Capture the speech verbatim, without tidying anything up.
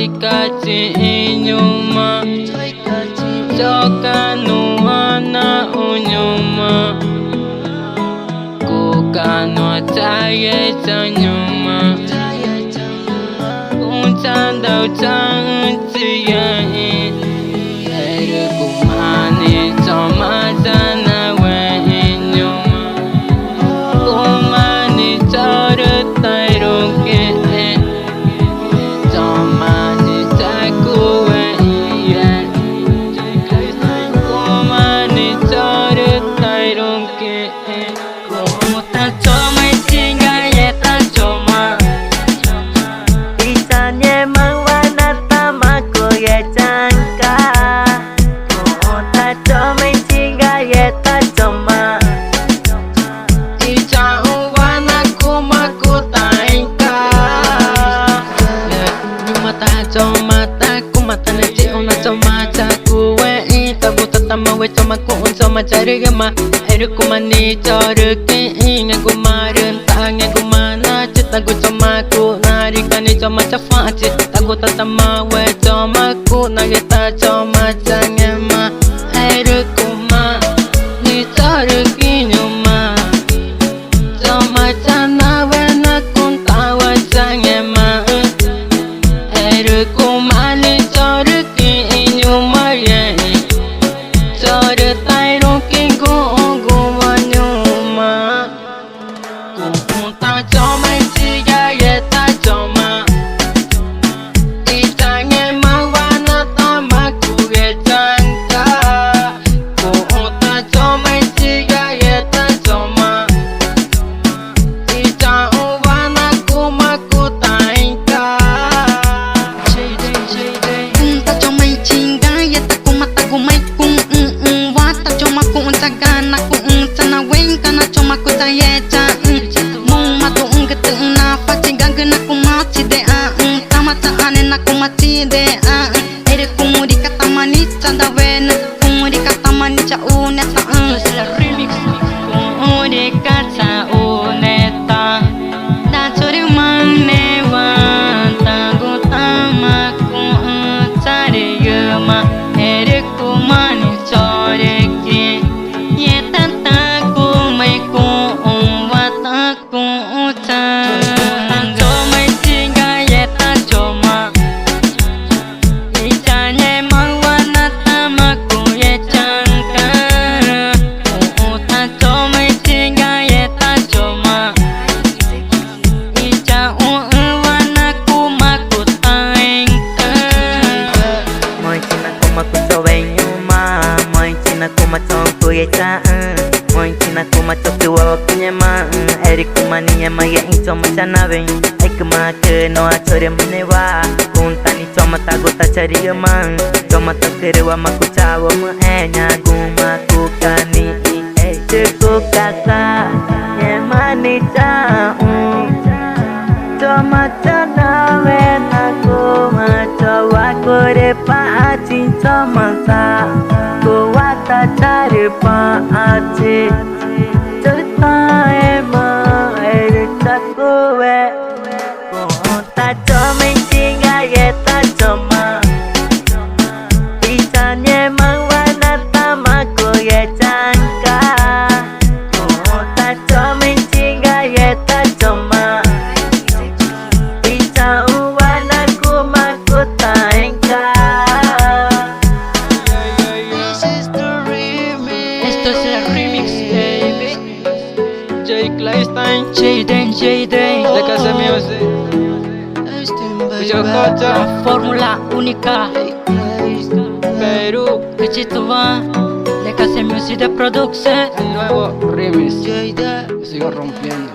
Chaicatchi i ñu̱xma, choca nuã naxũ ñu̱xma, cuca nuã chayecha ñu̱xma, cuxü̃ chadauchaxü̃chi yexẽ. Erü cuma nixĩ choma chanawe i ñu̱xma, cuma nixĩ chorü ta erü quixĩ, choma nixĩ chacuwe i yexẽ, cuma nixĩ chorü ta erü quixĩ. Cuxü̃ ta choma i chiga yeta choma, ichangẽxmaxü̃wa na tama cuyechaü̃ca̱x. Cuxü̃ ta choma i chiga yeta choma, ichaxü̃wa na cuma cutaĩxü̃ca̱x. Ñu̱xma ta choma, tacuma ta nüxü̃ chixuxü̃ na choma chacuwe i tagutatama we choma cuxü̃ choma charüxü̃ma. Erü cuma nixĩ chorü quixĩ, ngẽxguma rü taxã, ngẽxguma nachi tagu choma cuxü̃ narüxĩca nixĩ choma chacua̱xãchi. Tagutatama we choma cuxü̃ naxü̃ ta choma changẽxma. Erü cuma nixĩ chorü quixĩ ñu̱xma, choma chanawe na cuxü̃ tawa changẽxmaxü̃. Erü cuma nixĩ chorü quixĩ ñu̱xma yexẽ, chorü ta erü quixĩ cuxü̃ guxü̃wa ñu̱xma. Cuxü̃ ta choma i chiga yeta choma, ichangẽxmaxü̃wa na tama cuyechaü̃ca̱x. Cuxü̃ ta choma i chiga yeta choma, ichaxü̃wa na cuma cutaĩxü̃ca̱x. Cuxü̃ ta choma i chiga yeta cuma taguma i cuxü̃wa ta choma cuxü̃ chaga na cuxü̃ chanawe i ga na choma cuchayechaü̃. Muxü̃ma duü̃xü̃gü tüxü̃ nafa chigagü na cuma chidexaxü̃, tama chaxane na cuma chidexaxü̃. Erü cumuricatama nixĩ chadawenü, cumuricatama nixĩ chaxunetaxü̃. Remix. Cumurica chaxuneta, na chorü manewa, tagutama cuxü̃ charüxü̃ma. Erü cuma nixĩ chorü quixĩ, yeta tacuma i cuxü̃wa ta cuxü̃ changẽxma. Choma i chiga yeta choma, ichangẽxmaxü̃wa na tama cuyechaü̃ca̱x. Cuxü̃ ta choma i chiga yeta choma, ichaxü̃xü̃wa na cuma cutaĩxü̃ca̱x. Moxẽchi na cuma cuchowe i ñu̱xma, moxẽchi na cuma choxü̃ cuyechaü̃, moxẽchi na cuma choxü̃ cuwa wacü ngẽmaxü̃. Erü cuma nixĩ ngẽma yexü̃ choma chanawe, aixcümaãcü nuã chorü manewa. Cuxü̃ ta nixĩ choma tagu ta charüxü̃maxü̃, choma tacurü wama cuchawa wamüxẽ, ñaguma cuca nixĩ. Ẽxgü cucaxca̱x, ngẽma nixĩ chaxũ, choma chanawe na cuma chowa curü paxachi, choma ta cuwa ta charü paxachi. Chorü ta ngẽma erü chacuwe. Cuxü̃ ta choma i chiga yeta choma, ichangẽxmaxü̃wa na tama cuyechaü̃ca̱x. Cuxü̃ ta choma i chiga yeta choma, ichaxü̃wa na cuma cutaĩxü̃ca̱x. Esto es el remix, baby. Jay Claystein, Jayden, Jayden, Legacy Music. Yococha, la fórmula única. Perú. Cuchituba, Legacy Music de Production. El nuevo remix. Sigo rompiendo.